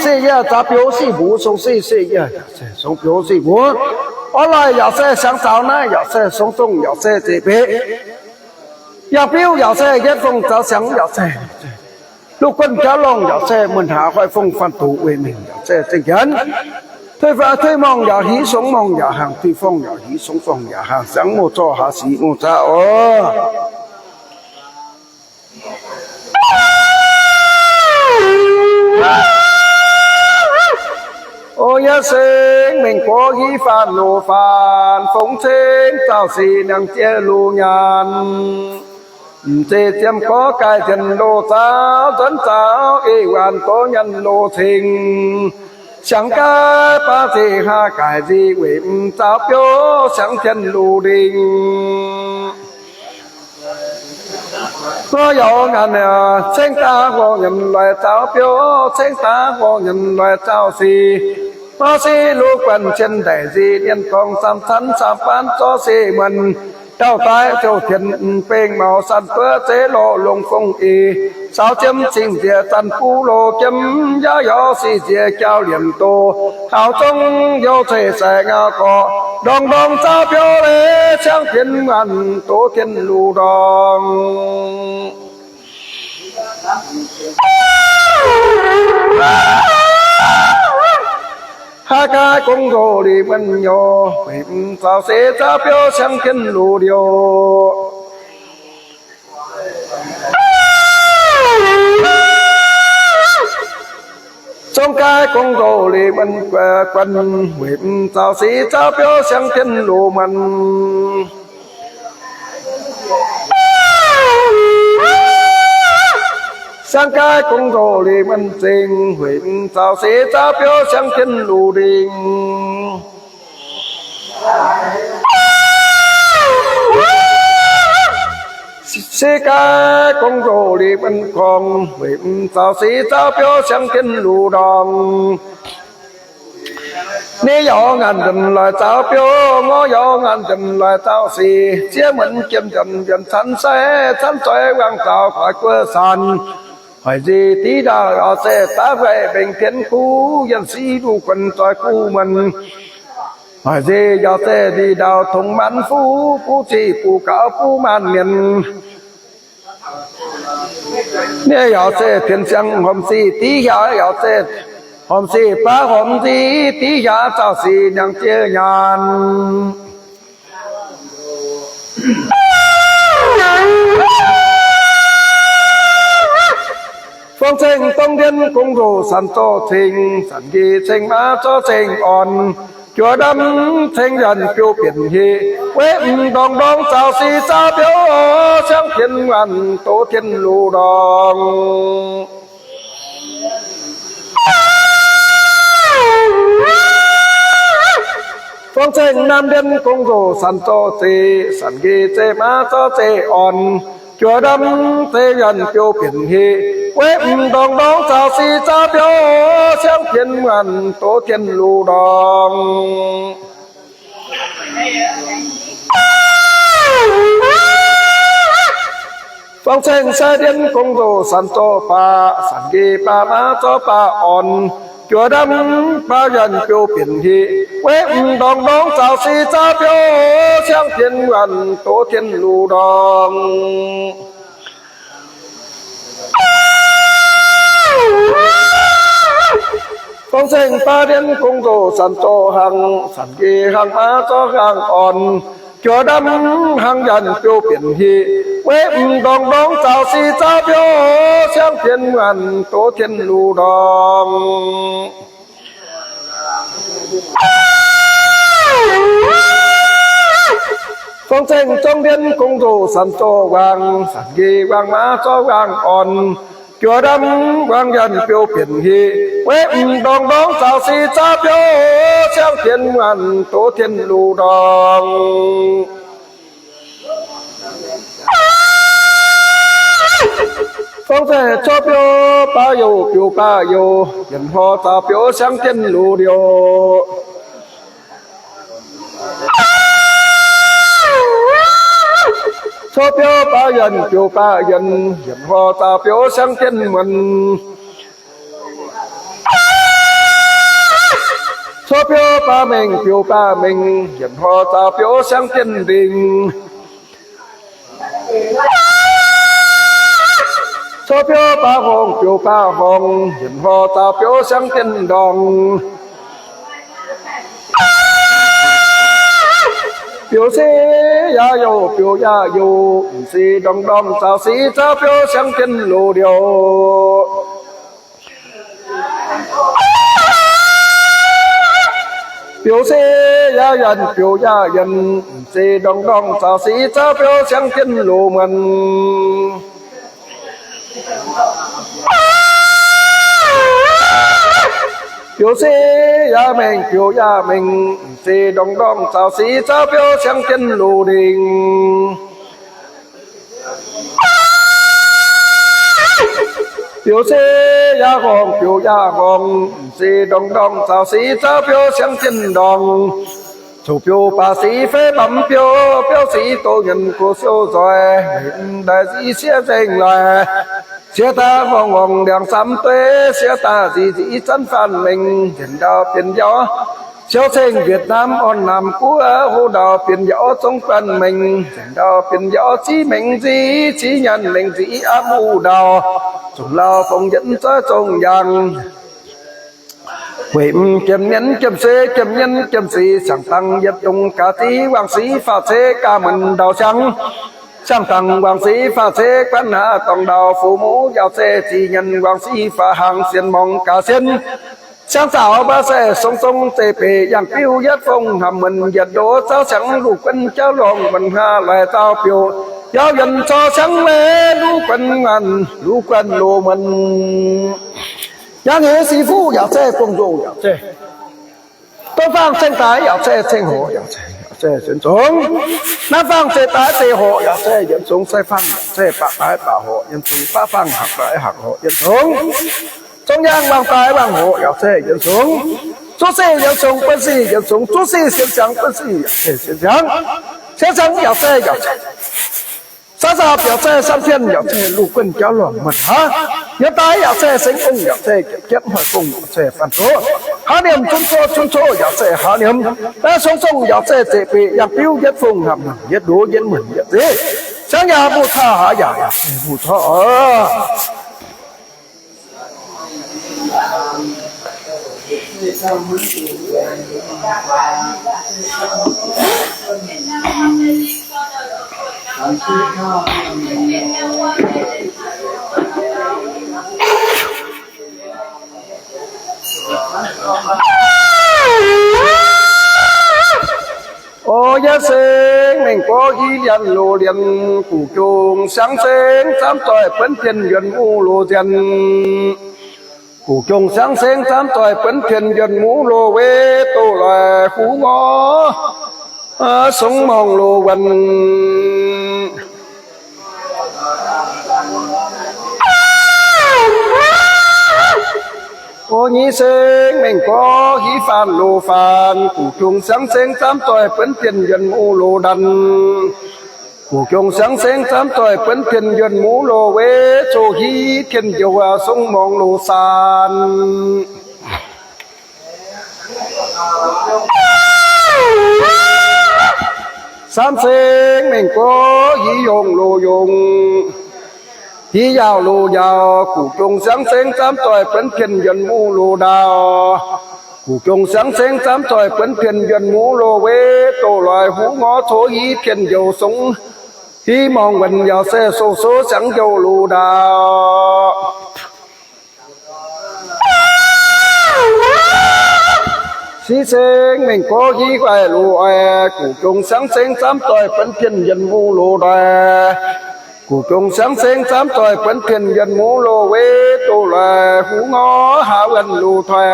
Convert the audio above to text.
se yie, zaux biouv sic mbuox, song sic se yie, yaac se song biouv sic mbuox. Orv laih yaac se siangx zaux naaiv, yaac se song zongh, yaac se zeqc mbeqc. Yangh biuv yaac se yietv fongh zaux siangx, yaac se luv guonh jauv longh, yaac se muonh haaix hoic fongh faanh duqv weic mingh, yaac se zengc jienv. Tuix faix tuix morngh yaac hiv song morngh yaac hnaangx, tuix fongh yaac hiv song fongh yaac hnaangx, siangx mouh zorqv haaix sic mouh zaqv oc. O yie sengx mengh gorx hiv faanh loz faanh fongx ceng, zaux sic niangx jiex loz nyaanh. M'zeiz ziemx gorx gaaih nzengc loz zaux, nzuonx zaux eix waanc doz nyanc loz cing. Siangx gaaih baav zeqc hlaax gaaic nzic weic m'zaux biouv siangx tien loz ndingc. Gorx yaac ngaanc ceng daav horngh nyanc loic zaux biouv, ceng daav horngh nyanc loic zaux sic. Gorx sic luv guanh cien ndaic nzic, nienh dorngx zaamv canv zaamv baanv zorqv sic muonc. Dauh daaih ziouc tien m'bengh maux, sanh duov zeiv lorh longx fongh eix. Saaux ziemv cing nziex zanc buv loz jiemv, yaac yaac sic nziex jauv liemh doz. Haaux zong youh ceix saix ngau gorqv, ndorngx ndorngx zaux biouv leiz, ciangv tien muonh doz tien luc ndorngx. Haaix gaax gong nzoh liuz muonh nyouz, weic m'zaux sic zaux biouv siangv jienv luc ndioh. Zong gaaix gong nzoh liuz muonh guanh, weic m'zaux sic zaux biouv siangv jienv luc muonh. Siangv gaaix gong nzoh liuz muonh zingh, weic m'zaux sic zaux biouv siangv jienv luc ndingc. Se gaaix gong nzoh liuz muonh gorngv, weic m'zaux sic zaux biouv siangv jienv luc ndorngx. Ni yaac ngaanc nzemc loic zaux biouv, ngorc yaac ngaanc nzemc loic zaux sic. Ziex muonz jiem nzemc mbienc canv sai, canv zoix wangc zaux guaix guoqv sanc. Hoic nzic div ndaauh yaac se daav faix mbengx tienv kuv, yienh siv nduqc guonc zoix guv muonc. Hoic nzic yaac se nzic ndaauh tongx maanc fuqv, buv ziqc buqv gaux buv maanc mienc. Nie yaac se tien siang hormx sic div hiaaux, yaac se hormx sic baav hormx nzic div hiaaux, zaux sic niangx jiex nyaanh. Fongv ceng dongh ndiev gong nzoh sanc zorqv ceng, sanc nqi ceng maa zorqv ceng orn, juoz ndamv ceng yuonh biouv bieqc hic, weiv m'ndorngx ndorngx zaux sic zaux biouv, siangv jienv muonh doz tien luc ndorngx. Fongv ceng naamh ndiev gong nzoh sanc zorqv zeiv, sanc nqi zeiv maa zorqv zeiv orn, juoz ndamv zeiv yuonh biouv bieqc hic, weiv m'ndorngx ndorngx zaux sic zaux biouv, siangv jienv muonh doz tien luc ndorngx. Fongv ceng sai ndiev gong nzoh sanc zorqv baav, sanc nqi baav maa zorqv baav orn, juoz ndamv baav yuonh biouv bieqc hic, weiv m'ndorngx ndorngx zaux sic zaux biouv, siangv jienv muonh doz tien luc ndorngx. Fongv ceng baav ndiev gong nzoh sanc zorqv hlang, sanc nqi hlang maa zorqv hlang orn, juoz ndamv hlang yuonh biouv bieqc hic, weiv m'ndorngx ndorngx zaux sic zaux biouv, siangv jienv muonh doz tien luc ndorngx. Fongv ceng zorqv ndiev gong nzoh sanc zorqv wangc, sanc nqi wangc maa zorqv wangc orn, juoz ndamv wangc yuonh biouv bieqc hic, weiv m'ndorngx ndorngx zaux sic zaux biouv, siangv jienv muonh doz tien luc ndorngx. Fongv ceng corc biouv baav youh biouv baav youh, yienc hor zaux biouv siangv jienv luc ndioh. Corc biouv baav yuonh biouv baav yienc, yienc hor zaux biouv siangv jienv muonh. Cor biouv baav mengh, biouv baav mengh, yietc hnoi zaaux biouv siangv jienv ndingc. Cor biouv baav horngh, biouv baav horngh, yietc hnoi zaaux biouv siangv jienv ndorngx. Biouv se yaac youh, biouv yaac youh, m'ziex ndorngx ndorngx zaaux sic, zaaux biouv siangv jienv loz-ndioux. Biouv se yaac yuonc, biouv yaac yuonc, m'ziex ndorngx ndorngx zaaux sic, zaaux biouv siangv jienv loz-muonz. Biouv se yaac mengh, biouv yaac mengh, m'ziex ndorngx ndorngx zaaux sic, zaaux biouv siangv jienv loz-ndingc. Biouv se yaac horngh, biouv yaac horngh, m'ziex ndorngx ndorngx zaaux sic, zaaux biouv siangv jienv ndorngx. Zuqc biouv baac sic fai mba'biouv, biouv sic doqc nyanc gox siou nzoih, m'daaih sic siev nzengc laaih. Siev daaih ngorngh ngorngh ndiangx samv dueiv, siev daaih nzic nzic zanv faanv mengh, nzengc ndau bienh yaac siou ceng Việt Nam orn naamh guoqv, hoc ndau bienh yaac zong guanh mengh, nzengc ndau bienh yaac ziv mengh nzic, ziv nyanc mengh nzic aqv muqv ndau, zungh lauh fongc yietc zoiv zongh yangh. Weic m'jiem mienv jiem se jiem mienv jiem sic, siang-dangh yietc dongh gaax ziv wangc sic faah zeiv gaax muonc ndau siang. Siang-dangh wangc sic faah zeiv guanv haav dorngx ndau fu muv yaac zeiz zic nyanc wangc sic faah hnaangx sienx morngx gaax sienx. Siang-zaaux mbaav se song song zeiv beic yangh biuv yietv fongc hnamv muonc yietc ndoqv zauv siangx luv guonv jauv lorngh muonc haav laaix zauv biouv yaac yuonc corc siangx leiz luv guonv muonc, luv guonv loz-muonc. Yangh heix sic fuqv yaac zeiz, gong-nzou yaac zeiz, dongh faang ceng daaix yaac zeiz, ceng horc yaac zeiz, yaac zeiz yienx zongx. Naaiv faang zeiz daaix zeiz horc yaac zeiz yienx zongx. Sai faang yaac zeiz baac daaix baac horc yienx zongx, baav faang hangc daaix hangc horc yienx zongx. Zong yaangh waangc daaix waangc horc yaac zeiz yienx zongx. Zuov sic yienx zongx, buonv sic yienx zongx, zuov sic sienx ziangx, buonv sic yaac zeiz sienx ziangx. Sienx ziangx yaac zeiz, yaac zeiz Saav zaapc yaac zeiz, samv tien yaac zeiz, luv guonv jauv lorngh muonc aqv. Yiem daaih yaac zeiz, sengx ong yaac zeiz, jiepv hnoi gong yaac zeiz, faanh coqv haav nimc, zunv coqv, zunv coqv yaac zeiz, haav nimc. Naaiv song song yaac zeiz, zeiv beic yangh biuv yietv fongc, hnamv muonc yietv ndoqv, yietv muonc yietv zeiv. Siangx yaac mbuo caa, haav yaac zeiz mbuo caa. O, yietv sengx mengh gorx hiv lianz loz lienz, gu'jong siangx sengx zaamv zoih buonv pien yuonh muv loz nzien. Gu'jong siangx sengx zaamv zoih buonv pien yuonh muv loz weic doz-loix huv ngorc songx morngh loz wuonh. O, nyic sengx mengh gorx hiv faanh loz faanh, gu'jong siangx sengx zaamv zoih buonv pien yuonh muv loz ndanc. Gu'jong siangx sengx zaamv zoih buonv pien yuonh muv loz weic coqv hiv tien njoux songx morngh loz saanx. Samv sengx mengh gorx hiv yongh loz yongh, hiv yaauh loz yaauh, gu'jong siangx sengx zaamv zoih buonv pien yuonh muv loz ndaauh. Gu'jong siangx sengx zaamv zoih buonv pien yuonh muv loz weic doz-loix huv ngorc coqv hiv tien njoux songx hiv morngh wuonh yaac se sou-sou siangx njoux loz ndaauh. Siv sengx mengh gorx hiv guaih loz oix, gu'jong siangx sengx zaamv zoih buonv pien yuonh muv loz ndoih. Gu'jong siangx sengx zaamv zoih buonv pien yuonh muv loz weic doz-loix huv ngorc haav wuonh loz toi.